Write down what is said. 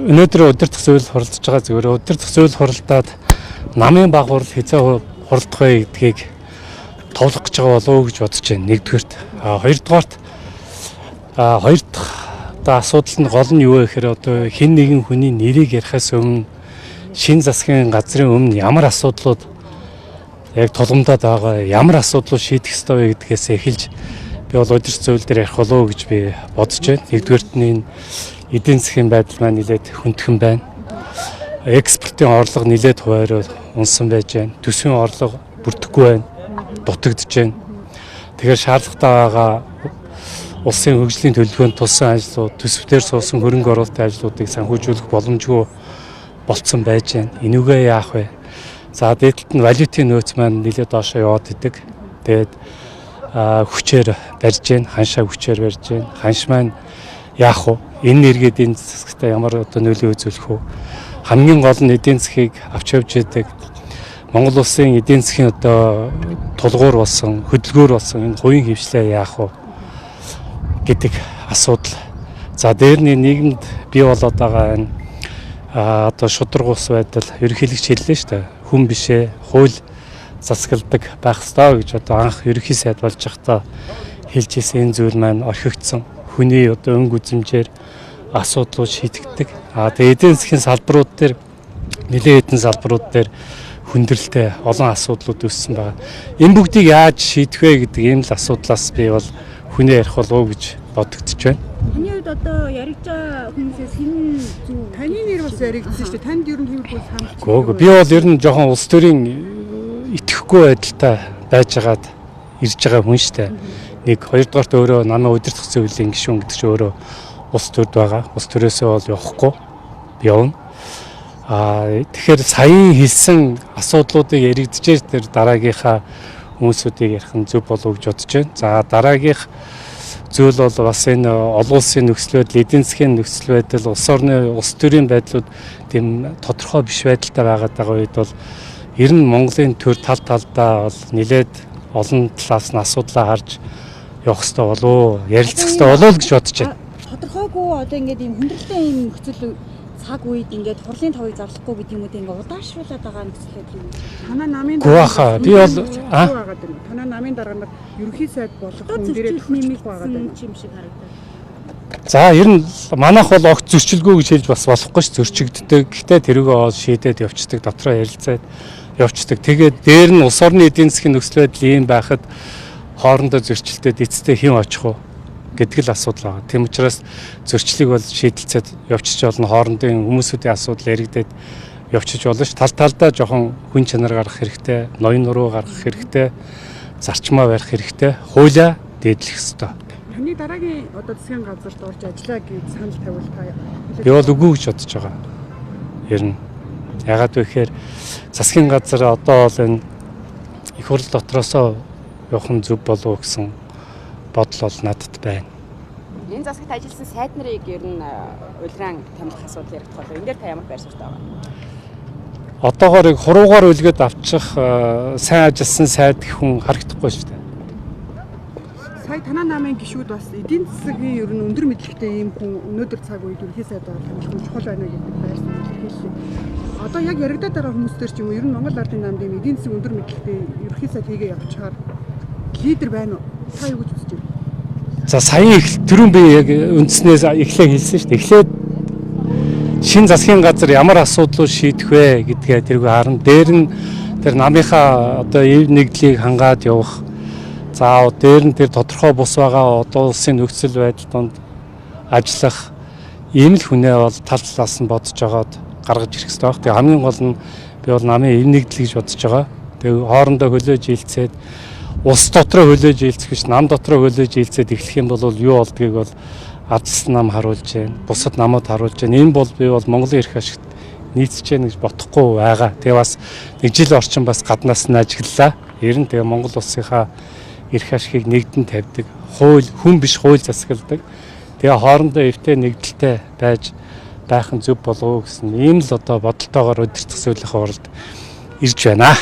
Өнөөдөр удирдах зүйл хуралдаж байгаа зүгээр удирдах зүйл хуралдаад намын баг хурал хэзээ хуралдах вэ гэдгийг товлох гэж байгаа болов уу гэж бодож байна. Нэгдүгээрт. А хоёрдугаарт хоёр дахь одоо асуудал нь гол нь юу вэ гэхээр одоо хэн нэгэн хүний нэрийг ярихаас өмнө шин засгийн газрын өмнө ямар асуудлууд яг тулгамдаад байгаа, ямар асуудлууд шийдэх ёстой вэ гэдгээс эхэлж би бол удирдах зүйл дээр ярих болов уу гэж би бодож байна. Нэгдүгээрт нь энэ эдийн засгийн байдал маань нэлээд хүндхэн байна. Экспортын орлого нэлээд хуваарь унсан байж байна. Төсвийн орлого бүрдэхгүй байна. Дутагдж байна. Тэгэхээр шаардлагатай байгаа улсын хөгжлийн төлөвлөгөөнд тулсан ажлууд, төсвдөр суусан хөрөнгө оруулалтын ажлуудыг санхүүжүүлэх боломжгүй болцсон байж байна. Энүүгээ яах вэ? За дээдэлт нь валютын нөөц маань нэлээд доошоо яваад идэг. Тэгээд хүчээр барьж гэн, ханшаа хүчээр барьж гэн. Ханш маань яах вэ? Энэ нэргээд энэ засагтай ямар одоо нөлөө үзүүлэх вэ? Хамгийн гол нь эдийн засгийг авч явж идэг Монгол улсын эдийн засгийн одоо тулгуур болсон, хөдөлгөөр болсон энэ хувийн хвшлээ яах вэ гэдэг асуудал. За дээр нь нийгэмд бий болоод байгаа энэ одоо шударга ус байдал ерөнхийлөгч хэллээ шүү дээ. Хүн бишээ, хууль засагладаг байх ёстой гэж одоо анх ерөнхий сайд болж байхдаа хэлж ирсэн энэ зүйл маань орхигдсон. Хүний одоо өнгө үзмжээр асуудлууд шийдэгддэг. А тэгээ эдийн засгийн салбарууд дээр нэлээд хэдэн салбарууд дээр хүндрэлтэй олон асуудлууд үүссэн байгаа. Энэ бүгдийг яаж шийдэх вэ гэдэг ийм л асуудлаас би бол хүнээ ярих болов уу гэж бодогдож байна. Таны хувьд одоо яригдж байгаа хүмүүсээс хэн зөв? Таны нэр бас яригдсан шүү дээ. Танд ер нь тиймэрхүү санал. Гөө би бол ер нь жоохон улс төрийн итгэхгүй байдалтай байжгаад ирж байгаа хүн шүү дээ. Нэг хоёрдугаарт өөрөө намайг удирдах зүйлийн гишүүн гэдэг чинь өөрөө улс төрд байгаа. Улс төрөөсөө бол явахгүй явна. Тэгэхээр саяын хэлсэн асуудлуудыг яригджээ тэр дараагийнхаа хүмүүсүүдийг ярих нь зөв болов уу гэж бодож байна. За дараагийнх зүйл бол бас энэ олон улсын нөхцөл байдал, эдийн засгийн нөхцөл байдал, улс орны улс төрийн байдлууд тийм тодорхой биш байдалтай байгаад байгаа үед бол ер нь Монголын төр тал талдаа бол нэлээд олон талаас нь асуудлаа харж явах хэрэгтэй болов уу, ярилцах хэрэгтэй болов уу гэж бодож байна. Тодорхойгүй одоо ингээд ийм хүндрэлтэй ийм нөхцөл цаг үед ингээд хурлын товыг зарлахгүй гэдэг юм уу те ингээд удаашруулад байгаа нөхцөл байдаг юм. Танай намын Гүү баха. Би бол байгаад байна. Танай намын дарга нар ерөнхий сайд болох Одоо хүн дээрээ зөрчил төхөж байгаад байна. нэмэгдсэн юм шиг харагдав. За ер нь манайх бол огт зөрчилгүй гэж хэлж бас болохгүй ш зөрчигддөг. Гэхдээ тэрүүгээ ол шийдээд явцдаг, дотроо ярилцаад явцдаг. Тэгээд дээр нь улс орны эдийн засгийн нөхцөл байдал ийм байхад хоорондоо зөрчилдөд эцэстээ хэн очих вэ гэдэг л асуудал байгаа. Тийм учраас зөрчлийг бол шийдэлцээд явчих болно. Хоорондын хүмүүсүүдийн асуудал яригдээд явчих болно ш. Тал талдаа жоохон хүн чанар гаргах хэрэгтэй, ноён нуруу гаргах хэрэгтэй, зарчмаа барих хэрэгтэй, хуулиа дээдлэх ёстой. Таны дараагийн одоо засгийн газарт орж ажиллаа гэж санал тавил та. Би бол үгүй гэж бодож байгаа. Ер нь ягаад вэ гэхээр засгийн газар одоо бол энэ их хурл дотроосоо явах нь зөв болов уу гэсэн бодол бол надад байна. Энэ засагт ажилласан сайд нарыг ер нь улираан томилох асуудал яригдах болов. Энэ дээр та ямар байр суурьтай байгаа вэ? Одоогоор яг хуруугаар үлгээд авчих сайн ажилласан сайд гэх хүн харагдахгүй шүү дээ. Сая танай намын гишүүд бас эдийн засгийн ер нь өндөр мэдлэгтэй ийм хүн өнөөдөр цаг үед ерөнхий сайд болох нь чухал байна гэдэг байр суурь илэрхийллээ. Одоо яг яригадаад байгаа хүмүүс төр ч юм уу ер нь Монгол Ардын намд ийм эдийн засгийн өндөр мэдлэгтэй ерөнхий сайд хийгээ явчихаар лидер байна уу? Та юу гэж үзэж байна? За саяын их түрүүн би яг үндснээс эхлээ хэлсэн шүү дээ. Эхлээд шин засгийн газар ямар асуудлууд шийдэх вэ гэдгээ тэргүй харна. Дээр нь тэр намынхаа одоо эв нэгдлийг хангаад явах. За дээр нь тэр тодорхой бус байгаа одоо улсын нөхцөл байдал донд ажиллах ийм л хүнээ бол тал талаас нь бодож жагаад гаргаж ирэх хэрэгтэй байх. Тэгээ хамгийн гол нь би бол намын эв нэгдэл гэж бодож байгаа. Тэгээ хоорондоо хөлөөж илцээд улс дотроо хөлөөж илцэх биш нам дотроо хөлөөж илцээд эхлэх юм бол юу болдгийг бол ажилсан нам харуулж байна. Бусад намууд харуулж байна. Энэ бол би бол Монголын эрх ашигт нийцэж байна гэж бодохгүй байгаа. Тэгээ бас нэг жил орчим бас гаднаас нь ажиглалаа. Ер нь тэгээ Монгол улсынхаа эрх ашигыг нэгдэн тавьдаг. Хууль хүн биш хууль засагладаг. Тэгээ хоорондоо эвтэй нэгдэлтэй байж байх нь зөв болов уу гэсэн ийм л одоо бодолтойгоор удирдах зүйлийнхээ уралд ирж байна.